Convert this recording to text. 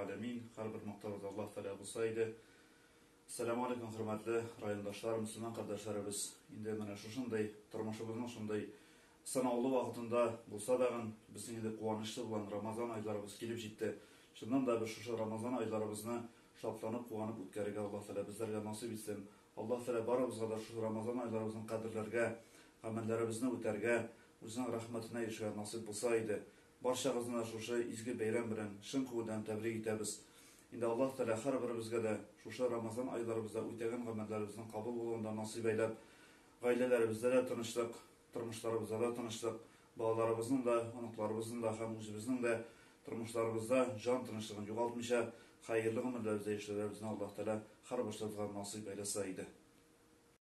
галәмин. Һәрбер мактау Аллаһ Тәгалә булса иде. Ассаламу алейкум, хөрмәтле райондашлар, мөселман кардәшләребез. Инде менә шушындый тормышыбызның шундый сынаулы вакытында булса дагын, безнең инде куанычлы булган Рамазан айларыбыз килеп җитте. Чыннан да без шушы Рамазан айларыбызны шатланып, куанып үткәрергә Аллаһ Тәгалә безләргә насыйп итсен. Аллаһ Тәгалә барыбызга да шушы Рамазан айларыбызны кадерләргә, гамәлләребезне үтәргә, Үзенең рәхмәтенә ирешергә насыйп булса иде. Барчагызны да шушы изге бәйрәм белән чын күңелдән тәбрик итәбез. Инде Аллаһ Тәгалә һәрберебезгә дә шушы Рамазан айларыбызда үтәгән гамәлләребезнең кабул булуын да насыйп әйләп, гаиләләребездә дә тынычлык, тормышларыбызда да тынычлык, балаларыбызның да, оныкларыбызның да һәм үзебезнең дә тормышларыбызда җан тынычлыгын югалтмыйча, хәерле гомерләребездә яшәүләребезне Аллаһ Тәгалә һәрберебезгә насыйп әйләсә иде.